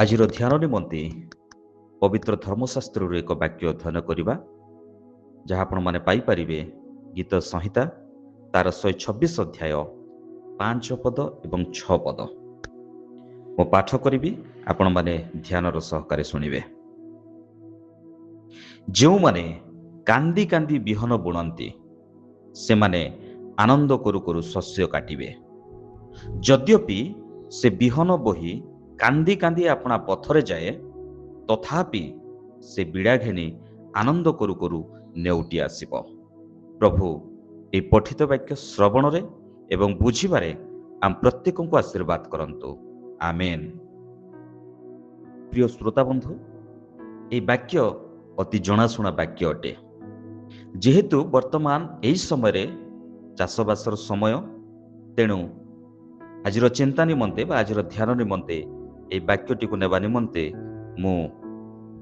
ଆଜିର ଧ୍ୟାନ ନିମନ୍ତେ ପବିତ୍ର ଧର୍ମଶାସ୍ତ୍ରରୁ ଏକ ବାକ୍ୟ ଅଧ୍ୟୟନ କରିବା, ଯାହା ଆପଣମାନେ ପାଇପାରିବେ ଗୀତ ସଂହିତା ତାର 126 ଅଧ୍ୟାୟ 5 ପଦ ଏବଂ 6 ପଦ। ମୁଁ ପାଠ କରିବି, ଆପଣମାନେ ଧ୍ୟାନର ସହକାରେ ଶୁଣିବେ। ଯେଉଁମାନେ କାନ୍ଦି କାନ୍ଦି ବିହନ ବୁଣନ୍ତି, ସେମାନେ ଆନନ୍ଦ କରୁ କରୁ ଶସ୍ୟ କାଟିବେ। ଯଦ୍ୟପି ସେ ବିହନ ବୋହି କାନ୍ଦି କାନ୍ଦି ଆପଣା ପଥରେ ଯାଏ, ତଥାପି ସେ ବିଡ଼ା ଘେନି ଆନନ୍ଦ କରୁ କରୁ ନେଉଟି ଆସିବ। ପ୍ରଭୁ ଏହି ପଠିତ ବାକ୍ୟ ଶ୍ରବଣରେ ଏବଂ ବୁଝିବାରେ ଆମ ପ୍ରତ୍ୟେକଙ୍କୁ ଆଶୀର୍ବାଦ କରନ୍ତୁ। ଆମେନ୍। ପ୍ରିୟ ଶ୍ରୋତା ବନ୍ଧୁ, ଏହି ବାକ୍ୟ ଅତି ଜଣାଶୁଣା ବାକ୍ୟ ଅଟେ। ଯେହେତୁ ବର୍ତ୍ତମାନ ଏହି ସମୟରେ ଚାଷବାସର ସମୟ, ତେଣୁ ଆଜିର ଚିନ୍ତା ନିମନ୍ତେ ବା ଆଜିର ଧ୍ୟାନ ନିମନ୍ତେ ଏହି ବାକ୍ୟଟିକୁ ନେବା ନିମନ୍ତେ ମୁଁ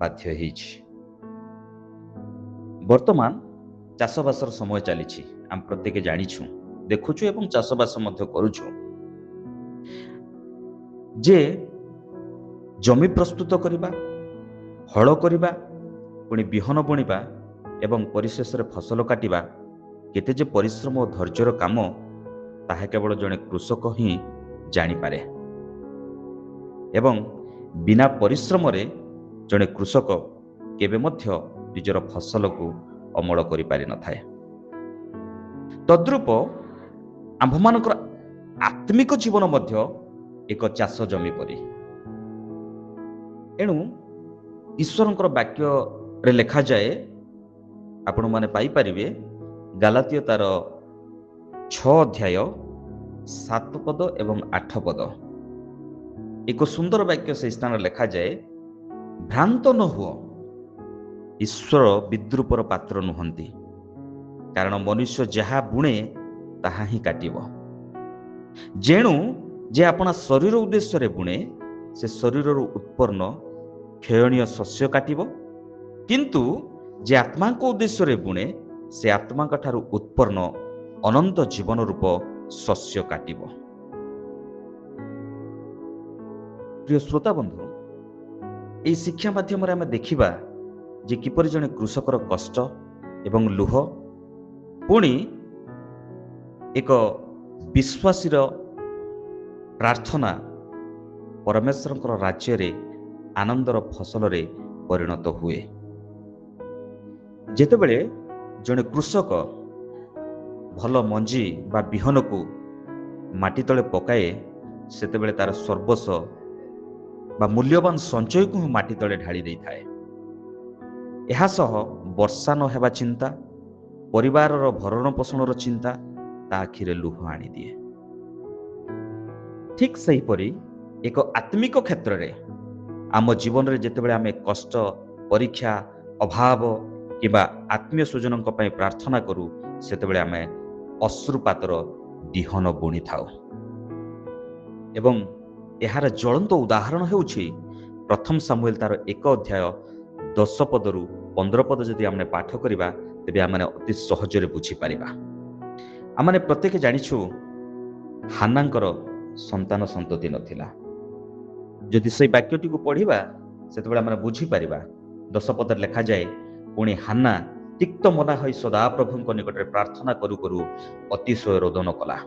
ବାଧ୍ୟ ହେଇଛି। ବର୍ତ୍ତମାନ ଚାଷବାସର ସମୟ ଚାଲିଛି। ଆମେ ପ୍ରତ୍ୟେକ ଜାଣିଛୁ, ଦେଖୁଛୁ ଏବଂ ଚାଷବାସ ମଧ୍ୟ କରୁଛୁ ଯେ ଜମି ପ୍ରସ୍ତୁତ କରିବା, ହଳ କରିବା, ପୁଣି ବିହନ ବୁଣିବା ଏବଂ ପରିଶେଷରେ ଫସଲ କାଟିବା କେତେ ଯେ ପରିଶ୍ରମ ଓ ଧୈର୍ଯ୍ୟର କାମ, ତାହା କେବଳ ଜଣେ କୃଷକ ହିଁ ଜାଣିପାରେ। ଏବଂ ବିନା ପରିଶ୍ରମରେ ଜଣେ କୃଷକ କେବେ ମଧ୍ୟ ନିଜର ଫସଲକୁ ଅମଳ କରିପାରିନଥାଏ। ତଦ୍ରୂପ ଆମ୍ଭମାନଙ୍କର ଆତ୍ମିକ ଜୀବନ ମଧ୍ୟ ଏକ ଚାଷ ଜମି ପରି। ଏଣୁ ଈଶ୍ୱରଙ୍କର ବାକ୍ୟରେ ଲେଖାଯାଏ, ଆପଣମାନେ ପାଇପାରିବେ ଗାଲାତୀୟ ତାର 6 ଅଧ୍ୟାୟ 7 ପଦ ଏବଂ 8 ପଦ। ଏକ ସୁନ୍ଦର ବାକ୍ୟ ସେହି ସ୍ଥାନରେ ଲେଖାଯାଏ, ଭ୍ରାନ୍ତ ନ ହୁଅ, ଈଶ୍ୱର ବିଦ୍ରୂପର ପାତ୍ର ନୁହନ୍ତି, କାରଣ ମନୁଷ୍ୟ ଯାହା ବୁଣେ ତାହା ହିଁ କାଟିବ। ଯେଣୁ ଯେ ଆପଣା ଶରୀର ଉଦ୍ଦେଶ୍ୟରେ ବୁଣେ, ସେ ଶରୀରରୁ ଉତ୍ପନ୍ନ କ୍ଷୟଣୀୟ ଶସ୍ୟ କାଟିବ, କିନ୍ତୁ ଯେ ଆତ୍ମାଙ୍କ ଉଦ୍ଦେଶ୍ୟରେ ବୁଣେ, ସେ ଆତ୍ମାଙ୍କ ଠାରୁ ଉତ୍ପନ୍ନ ଅନନ୍ତ ଜୀବନ ରୂପ ଶସ୍ୟ କାଟିବ। ପ୍ରିୟ ଶ୍ରୋତା ବନ୍ଧୁ, ଏହି ଶିକ୍ଷା ମାଧ୍ୟମରେ ଆମେ ଦେଖିବା ଯେ କିପରି ଜଣେ କୃଷକର କଷ୍ଟ ଏବଂ ଲୁହ, ପୁଣି ଏକ ବିଶ୍ୱାସୀର ପ୍ରାର୍ଥନା ପରମେଶ୍ୱରଙ୍କର ରାଜ୍ୟରେ ଆନନ୍ଦର ଫସଲରେ ପରିଣତ ହୁଏ। ଯେତେବେଳେ ଜଣେ କୃଷକ ଭଲ ମଞ୍ଜି ବା ବିହନକୁ ମାଟି ତଳେ ପକାଏ, ସେତେବେଳେ ତାର ସର୍ବସ୍ୱ ବା ମୂଲ୍ୟବାନ ସଞ୍ଚୟକୁ ହିଁ ମାଟି ତଳେ ଢାଳି ଦେଇଥାଏ। ଏହା ସହ ବର୍ଷା ନ ହେବା ଚିନ୍ତା, ପରିବାରର ଭରଣ ପୋଷଣର ଚିନ୍ତା ତା ଆଖିରେ ଲୁହ ଆଣିଦିଏ। ଠିକ୍ ସେହିପରି ଏକ ଆତ୍ମିକ କ୍ଷେତ୍ରରେ ଆମ ଜୀବନରେ ଯେତେବେଳେ ଆମେ କଷ୍ଟ, ପରୀକ୍ଷା, ଅଭାବ କିମ୍ବା ଆତ୍ମୀୟ ସ୍ୱଜନଙ୍କ ପାଇଁ ପ୍ରାର୍ଥନା କରୁ, ସେତେବେଳେ ଆମେ ଅଶ୍ରୁପାତର ବିହନ ବୁଣିଥାଉ। ଏବଂ ଏହାର ଜ୍ୱଳନ୍ତ ଉଦାହରଣ ହେଉଛି ପ୍ରଥମ ସାମୁଏଲ ତାର 1 ଅଧ୍ୟାୟ 10 ପଦରୁ 15 ପଦ। ଯଦି ଆମେ ପାଠ କରିବା, ତେବେ ଆମେ ଅତି ସହଜରେ ବୁଝିପାରିବା। ଆମମାନେ ପ୍ରତ୍ୟେକ ଜାଣିଛୁ ହାନାଙ୍କର ସନ୍ତାନ ସନ୍ତତି ନଥିଲା। ଯଦି ସେଇ ବାକ୍ୟଟିକୁ ପଢିବା, ସେତେବେଳେ ଆମେ ବୁଝିପାରିବା। 10 ପଦରେ ଲେଖାଯାଏ, ପୁଣି ହାନା ତିକ୍ତ ମନା ହୋଇ ସଦାପ୍ରଭୁଙ୍କ ନିକଟରେ ପ୍ରାର୍ଥନା କରୁ କରୁ ଅତିଶୟ ରୋଦନ କଲା।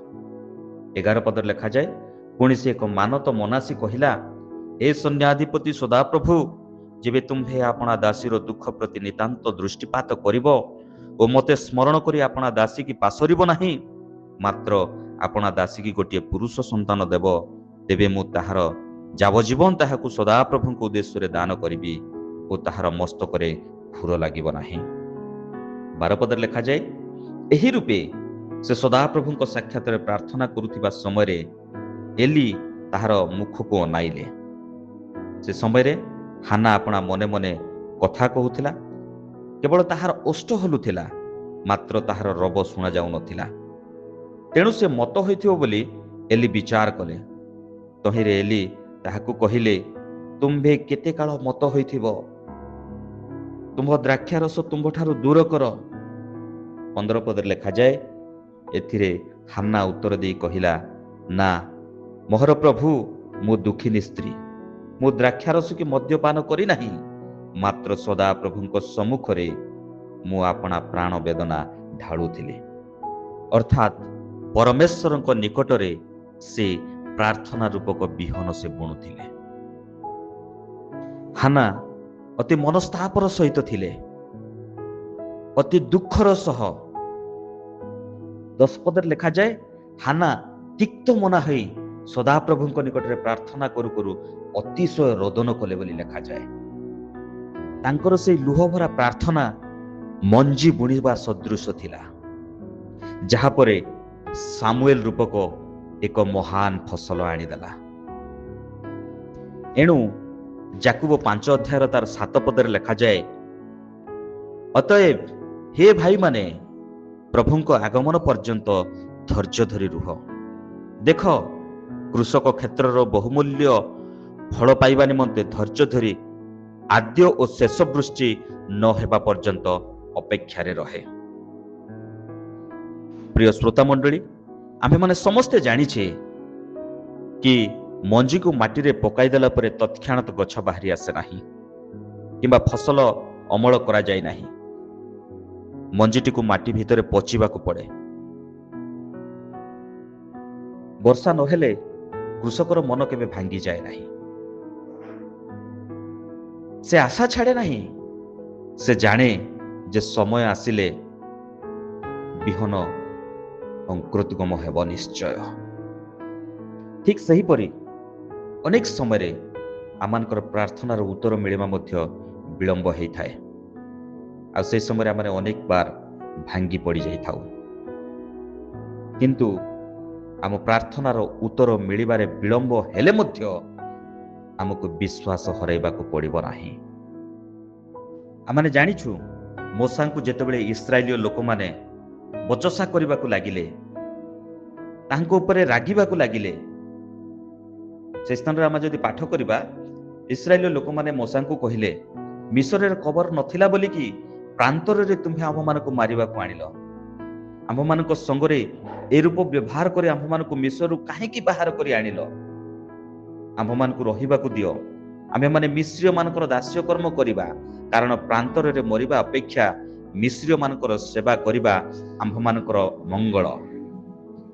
11 ପଦରେ ଲେଖାଯାଏ, ପୁଣି ସେ ଏକ ମାନତ ମନାସି କହିଲା, ଏ ସୈନ୍ୟାଧିପତି ସଦାପ୍ରଭୁ, ଯେବେ ତୁମ୍ଭେ ଆପଣା ଦାସୀର ଦୁଃଖ ପ୍ରତି ନିତାନ୍ତ ଦୃଷ୍ଟିପାତ କରିବ ଓ ମୋତେ ସ୍ମରଣ କରି ଆପଣା ଦାସୀକି ପାସରିବ ନାହିଁ, ମାତ୍ର ଆପଣା ଦାସୀକି ଗୋଟିଏ ପୁରୁଷ ସନ୍ତାନ ଦେବ, ତେବେ ମୁଁ ତାହାର ଯାବଜୀବନ ତାହାକୁ ସଦାପ୍ରଭୁଙ୍କ ଉଦ୍ଦେଶ୍ୟରେ ଦାନ କରିବି ଓ ତାହାର ମସ୍ତକରେ ଖୁର ଲାଗିବ ନାହିଁ। 12 ପଦରେ ଲେଖାଯାଏ, ଏହି ରୂପେ ସେ ସଦାପ୍ରଭୁଙ୍କ ସାକ୍ଷାତରେ ପ୍ରାର୍ଥନା କରୁଥିବା ସମୟରେ ଏଲି ତାହାର ମୁଖକୁ ଅନାଇଲେ। ସେ ସମୟରେ ହାନା ଆପଣା ମନେ ମନେ କଥା କହୁଥିଲା, କେବଳ ତାହାର ଓଷ୍ଠ ହଲୁଥିଲା, ମାତ୍ର ତାହାର ରବ ଶୁଣାଯାଉନଥିଲା। ତେଣୁ ସେ ମତ ହୋଇଥିବ ବୋଲି ଏଲି ବିଚାର କଲେ। ତହିଁରେ ଏଲି ତାହାକୁ କହିଲେ, ତୁମ୍ଭେ କେତେ କାଳ ମତ ହୋଇଥିବ? ତୁମ୍ଭ ଦ୍ରାକ୍ଷାରସ ତୁମ୍ଭଠାରୁ ଦୂର କର। 15 ପଦରେ ଲେଖାଯାଏ, ଏଥିରେ ହାନ୍ନା ଉତ୍ତର ଦେଇ କହିଲା, ନା ମୋହର ପ୍ରଭୁ, ମୁଁ ଦୁଃଖିନୀ ସ୍ତ୍ରୀ। ମୁଁ ଦ୍ରାକ୍ଷାରସ କି ମଦ୍ୟପାନ କରିନାହିଁ, ମାତ୍ର ସଦାପ୍ରଭୁଙ୍କ ସମ୍ମୁଖରେ ମୁଁ ଆପଣା ପ୍ରାଣ ବେଦନା ଢାଳୁଥିଲି। ଅର୍ଥାତ୍ ପରମେଶ୍ୱରଙ୍କ ନିକଟରେ ସେ ପ୍ରାର୍ଥନା ରୂପକ ବିହନ ସେ ବୁଣୁଥିଲେ। ହାନା ଅତି ମନସ୍ତାପର ସହିତ ଥିଲେ, ଅତି ଦୁଃଖର ସହ। 10 ପଦରେ ଲେଖାଯାଏ, ହାନା ତିକ୍ତ ମନା ହୋଇ ସଦାପ୍ରଭୁଙ୍କ ନିକଟରେ ପ୍ରାର୍ଥନା କରୁ କରୁ ଅତିଶୟ ରୋଦନ କଲେ ବୋଲି ଲେଖାଯାଏ। ତାଙ୍କର ସେଇ ଲୁହଭରା ପ୍ରାର୍ଥନା ମଞ୍ଜି ବୁଣିବା ସଦୃଶ ଥିଲା, ଯାହାପରେ ସାମୁଏଲ ରୂପକ ଏକ ମହାନ ଫସଲ ଆଣିଦେଲା। ଏଣୁ ଯାକୁବ 5 ଅଧ୍ୟାୟର ତାର 7 ପଦରେ ଲେଖାଯାଏ, ଅତଏବ ହେ ଭାଇମାନେ, ପ୍ରଭୁଙ୍କ ଆଗମନ ପର୍ଯ୍ୟନ୍ତ ଧୈର୍ଯ୍ୟ ଧରି ରୁହ। ଦେଖ, କୃଷକ କ୍ଷେତ୍ରର ବହୁମୂଲ୍ୟ ଫଳ ପାଇବା ନିମନ୍ତେ ଧୈର୍ଯ୍ୟ ଧରି ଆଦ୍ୟ ଓ ଶେଷ ବୃଷ୍ଟି ନ ହେବା ପର୍ଯ୍ୟନ୍ତ ଅପେକ୍ଷାରେ ରହେ। ପ୍ରିୟ ଶ୍ରୋତା ମଣ୍ଡଳୀ, ଆମ୍ଭେମାନେ ସମସ୍ତେ ଜାଣିଛେ କି ମଞ୍ଜିକୁ ମାଟିରେ ପକାଇଦେଲା ପରେ ତତ୍କ୍ଷଣାତ୍ ଗଛ ବାହାରି ଆସେ ନାହିଁ କିମ୍ବା ଫସଲ ଅମଳ କରାଯାଏ ନାହିଁ। ମଞ୍ଜିଟିକୁ ମାଟି ଭିତରେ ପଚିବାକୁ ପଡ଼େ। ବର୍ଷା ନହେଲେ କୃଷକର ମନ କେବେ ଭାଙ୍ଗିଯାଏ ନାହିଁ, ସେ ଆଶା ଛାଡ଼େ ନାହିଁ। ସେ ଜାଣେ ଯେ ସମୟ ଆସିଲେ ବିହନ ଅଙ୍କୁରୋଦ୍ଗମ ହେବ ନିଶ୍ଚୟ। ଠିକ୍ ସେହିପରି ଅନେକ ସମୟରେ ଆମମାନଙ୍କର ପ୍ରାର୍ଥନାର ଉତ୍ତର ମିଳିବା ମଧ୍ୟ ବିଳମ୍ବ ହେଇଥାଏ, ଆଉ ସେହି ସମୟରେ ଆମେ ଅନେକ ବାର ଭାଙ୍ଗି ପଡ଼ିଯାଇଥାଉ। କିନ୍ତୁ ଆମ ପ୍ରାର୍ଥନାର ଉତ୍ତର ମିଳିବାରେ ବିଳମ୍ବ ହେଲେ ମଧ୍ୟ ଆମକୁ ବିଶ୍ୱାସ ହରାଇବାକୁ ପଡ଼ିବ ନାହିଁ। ଆମମାନେ ଜାଣିଛୁ, ମୋଶାଙ୍କୁ ଯେତେବେଳେ ଇସ୍ରାଏଲୀୟ ଲୋକମାନେ ବଚସା କରିବାକୁ ଲାଗିଲେ, ତାଙ୍କ ଉପରେ ରାଗିବାକୁ ଲାଗିଲେ, ସେ ସ୍ଥାନରେ ଆମେ ଯଦି ପାଠ କରିବା, ଇସ୍ରାଏଲୀୟ ଲୋକମାନେ ମୋଶାଙ୍କୁ କହିଲେ, ମିଶରରେ କବର ନଥିଲା ବୋଲିକି ପ୍ରାନ୍ତରରେ ତୁମ୍ଭେ ଆମ୍ଭମାନଙ୍କୁ ମାରିବାକୁ ଆଣିଲ? ଆମ୍ଭମାନଙ୍କ ସଙ୍ଗରେ ଏ ରୂପ ବ୍ୟବହାର କରି ଆମ୍ଭମାନଙ୍କୁ ମିଶରରୁ କାହିଁକି ବାହାର କରି ଆଣିଲ? ଆମ୍ଭମାନଙ୍କୁ ରହିବାକୁ ଦିଅ, ଆମ୍ଭେମାନେ ମିଶ୍ରୀୟମାନଙ୍କର ଦାସ୍ୟ କର୍ମ କରିବା, କାରଣ ପ୍ରାନ୍ତରରେ ମରିବା ଅପେକ୍ଷା ମିଶ୍ରୀୟମାନଙ୍କର ସେବା କରିବା ଆମ୍ଭମାନଙ୍କର ମଙ୍ଗଳ।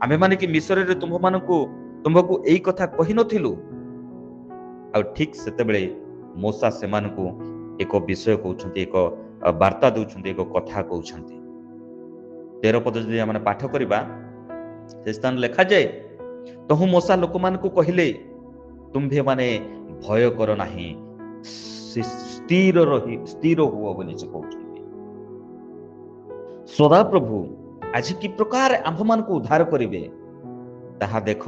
ଆମ୍ଭେମାନେ କି ମିଶରରେ ତୁମ୍ଭକୁ ଏଇ କଥା କହିନଥିଲୁ? ଆଉ ଠିକ ସେତେବେଳେ ମୋଶା ସେମାନଙ୍କୁ ଏକ ବିଷୟ କହୁଛନ୍ତି, ଏକ ବାର୍ତ୍ତା ଦେଉଛନ୍ତି, ଏକ କଥା କହୁଛନ୍ତି। 13 ପଦ ଯଦି ଆମେ ପାଠ କରିବା, ସେ ସ୍ଥାନ ଲେଖାଯାଏ, ତହୁଁ ମୋଶା ଲୋକମାନଙ୍କୁ କହିଲେ, ତୁମ୍ଭେମାନେ ଭୟ କର ନାହିଁ, ସ୍ଥିର ହୁଅ ବୋଲି ସେ କହୁଛନ୍ତି। ସଦାପ୍ରଭୁ ଆଜି କି ପ୍ରକାର ଆମ୍ଭମାନଙ୍କୁ ଉଦ୍ଧାର କରିବେ ତାହା ଦେଖ।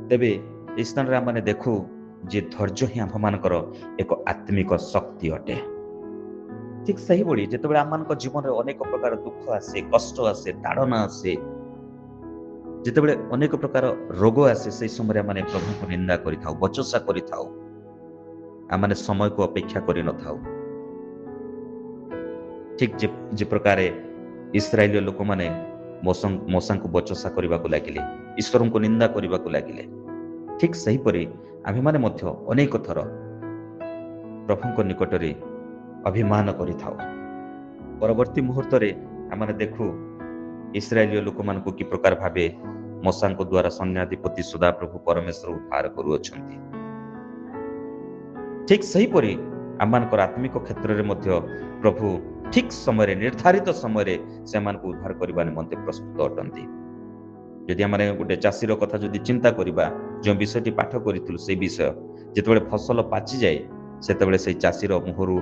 ତେବେ ଏହି ସ୍ଥାନରେ ଆମେମାନେ ଦେଖୁ ଯେ ଧୈର୍ଯ୍ୟ ହିଁ ଆମ୍ଭମାନଙ୍କର ଏକ ଆତ୍ମିକ ଶକ୍ତି ଅଟେ। ଠିକ ସେହିଭଳି ଯେତେବେଳେ ଆମମାନଙ୍କ ଜୀବନରେ ଅନେକ ପ୍ରକାର ଦୁଃଖ ଆସେ, କଷ୍ଟ ଆସେ, ତାଡ଼ନା ଆସେ, ଯେତେବେଳେ ଅନେକ ପ୍ରକାର ରୋଗ ଆସେ, ସେହି ସମୟରେ ଆମେ ପ୍ରଭୁଙ୍କୁ ନିନ୍ଦା କରିଥାଉ, ବଚସା କରିଥାଉ, ଆମମାନେ ସମୟକୁ ଅପେକ୍ଷା କରିନଥାଉ। ଠିକ ଯେ ପ୍ରକାରେ ଇସ୍ରାଏଲୀୟ ଲୋକମାନେ ମୋଶାଙ୍କୁ ବଚସା କରିବାକୁ ଲାଗିଲେ, ଈଶ୍ୱରଙ୍କୁ ନିନ୍ଦା କରିବାକୁ ଲାଗିଲେ, ଠିକ ସେହିପରି ଆମ୍ଭେମାନେ ମଧ୍ୟ ଅନେକ ଥର ପ୍ରଭୁଙ୍କ ନିକଟରେ ଅଭିମାନ କରିଥାଉ। ପରବର୍ତ୍ତୀ ମୁହୂର୍ତ୍ତରେ ଆମେମାନେ ଦେଖୁ ଇସ୍ରାଏଲୀୟ ଲୋକମାନଙ୍କୁ କି ପ୍ରକାର ଭାବେ ମୋଶାଙ୍କ ଦ୍ୱାରା ସୈନ୍ୟାଧିପତି ସଦାପ୍ରଭୁ ପରମେଶ୍ୱର ଉଦ୍ଧାର କରୁଅଛନ୍ତି। ଠିକ ସେହିପରି ଆମମାନଙ୍କର ଆତ୍ମିକ କ୍ଷେତ୍ରରେ ମଧ୍ୟ ପ୍ରଭୁ ଠିକ ସମୟରେ, ନିର୍ଦ୍ଧାରିତ ସମୟରେ ସେମାନଙ୍କୁ ଉଦ୍ଧାର କରିବା ନିମନ୍ତେ ପ୍ରସ୍ତୁତ ଅଟନ୍ତି। ଯଦି ଆମେ ଗୋଟେ ଚାଷୀର କଥା ଯଦି ଚିନ୍ତା କରିବା, ଯେଉଁ ବିଷୟଟି ପାଠ କରିଥିଲୁ ସେଇ ବିଷୟ, ଯେତେବେଳେ ଫସଲ ପାଚିଯାଏ ସେତେବେଳେ ସେଇ ଚାଷୀର ମୁହଁରୁ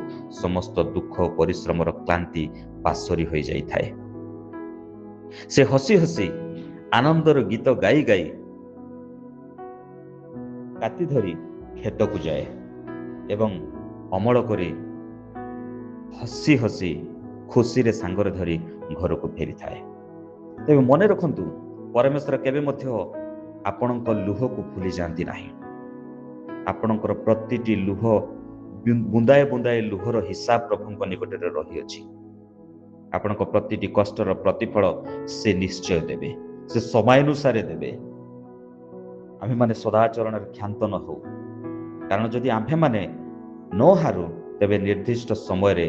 ସମସ୍ତ ଦୁଃଖ ପରିଶ୍ରମର କ୍ଳାନ୍ତି ପାସୋରି ହୋଇଯାଇଥାଏ। ସେ ହସି ହସି ଆନନ୍ଦର ଗୀତ ଗାଇ ଗାଇ କାତି ଧରି କ୍ଷେତକୁ ଯାଏ ଏବଂ ଅମଳ କରି ହସି ହସି ଖୁସିରେ ସାଙ୍ଗରେ ଧରି ଘରକୁ ଫେରିଥାଏ। ତେବେ ମନେ ରଖନ୍ତୁ, ପରମେଶ୍ୱର କେବେ ମଧ୍ୟ ଆପଣଙ୍କ ଲୁହକୁ ଭୁଲି ଯାଆନ୍ତି ନାହିଁ। ଆପଣଙ୍କର ପ୍ରତିଟି ଲୁହ, ବୁନ୍ଦାଏ ବୁନ୍ଦାଏ ଲୁହର ହିସାବ ପ୍ରଭୁଙ୍କ ନିକଟରେ ରହିଅଛି। ଆପଣଙ୍କ ପ୍ରତିଟି କଷ୍ଟର ପ୍ରତିଫଳ ସେ ନିଶ୍ଚୟ ଦେବେ, ସେ ସମୟାନୁସାରେ ଦେବେ। ଆମ୍ଭେମାନେ ସଦାଚରଣରେ କ୍ଷାନ୍ତ ନ ହେଉ, କାରଣ ଯଦି ଆମ୍ଭେମାନେ ନ ହାରୁ ତେବେ ନିର୍ଦ୍ଦିଷ୍ଟ ସମୟରେ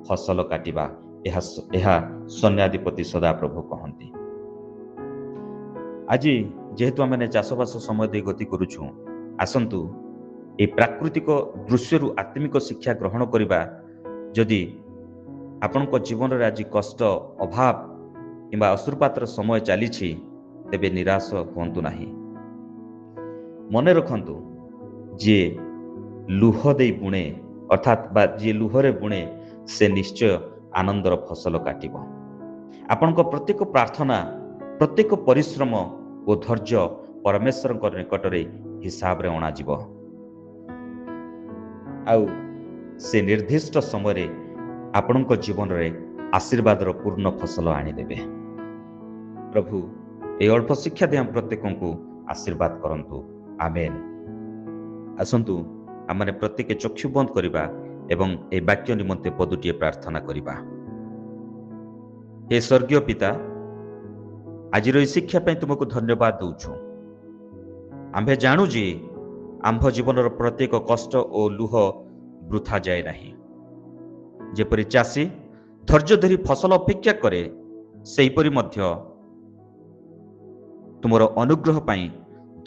ଫସଲ କାଟିବା। ଏହା ସୈନ୍ୟାଧିପତି ସଦାପ୍ରଭୁ କହନ୍ତି। ଆଜି ଯେହେତୁ ଆମେ ଚାଷବାସ ସମୟ ଦେଇ ଗତି କରୁଛୁ, ଆସନ୍ତୁ ଏହି ପ୍ରାକୃତିକ ଦୃଶ୍ୟରୁ ଆତ୍ମିକ ଶିକ୍ଷା ଗ୍ରହଣ କରିବା। ଯଦି ଆପଣଙ୍କ ଜୀବନରେ ଆଜି କଷ୍ଟ, ଅଭାବ କିମ୍ବା ଅଶ୍ରୁପାତର ସମୟ ଚାଲିଛି, ତେବେ ନିରାଶ ହୁଅନ୍ତୁ ନାହିଁ। ମନେ ରଖନ୍ତୁ, ଯିଏ ଲୁହ ଦେଇ ବୁଣେ, ଅର୍ଥାତ୍ ବା ଯିଏ ଲୁହରେ ବୁଣେ, ସେ ନିଶ୍ଚୟ ଆନନ୍ଦର ଫସଲ କାଟିବ। ଆପଣଙ୍କ ପ୍ରତ୍ୟେକ ପ୍ରାର୍ଥନା, ପ୍ରତ୍ୟେକ ପରିଶ୍ରମ ଓ ଧୈର୍ଯ୍ୟ ପରମେଶ୍ୱରଙ୍କ ନିକଟରେ ହିସାବରେ ଅଣାଯିବ, ଆଉ ସେ ନିର୍ଦ୍ଦିଷ୍ଟ ସମୟରେ ଆପଣଙ୍କ ଜୀବନରେ ଆଶୀର୍ବାଦର ପୂର୍ଣ୍ଣ ଫସଲ ଆଣିଦେବେ। ପ୍ରଭୁ ଏହି ଅଳ୍ପ ଶିକ୍ଷା ଦେଇ ଆମ ପ୍ରତ୍ୟେକଙ୍କୁ ଆଶୀର୍ବାଦ କରନ୍ତୁ। ଆମେନ୍। ଆସନ୍ତୁ ଆମମାନେ ପ୍ରତ୍ୟେକ ଚକ୍ଷୁ ବନ୍ଦ କରିବା ଏବଂ ଏହି ବାକ୍ୟ ନିମନ୍ତେ ପଦୁଟିଏ ପ୍ରାର୍ଥନା କରିବା। ହେ ସ୍ୱର୍ଗୀୟ ପିତା, ଆଜିର ଏହି ଶିକ୍ଷା ପାଇଁ ତୁମକୁ ଧନ୍ୟବାଦ ଦେଉଛୁ। ଆମ୍ଭେ ଜାଣୁ ଯେ ଆମ୍ଭ ଜୀବନର ପ୍ରତ୍ୟେକ କଷ୍ଟ ଓ ଲୁହ ବୃଥା ଯାଏ ନାହିଁ। ଯେପରି ଚାଷୀ ଧୈର୍ଯ୍ୟ ଧରି ଫସଲ ଅପେକ୍ଷା କରେ, ସେହିପରି ମଧ୍ୟ ତୁମର ଅନୁଗ୍ରହ ପାଇଁ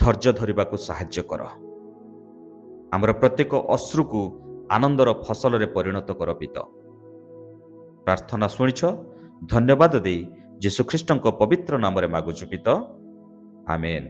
ଧୈର୍ଯ୍ୟ ଧରିବାକୁ ସାହାଯ୍ୟ କର। ଆମର ପ୍ରତ୍ୟେକ ଅଶ୍ରୁକୁ ଆନନ୍ଦର ଫସଲରେ ପରିଣତ କର ପିତା। ପ୍ରାର୍ଥନା ଶୁଣିଛ, ଧନ୍ୟବାଦ ଦେଇ ଯୀଶୁଖ୍ରୀଷ୍ଟଙ୍କ ପବିତ୍ର ନାମରେ ମାଗୁଛୁ ପିତା, ଆମେନ୍।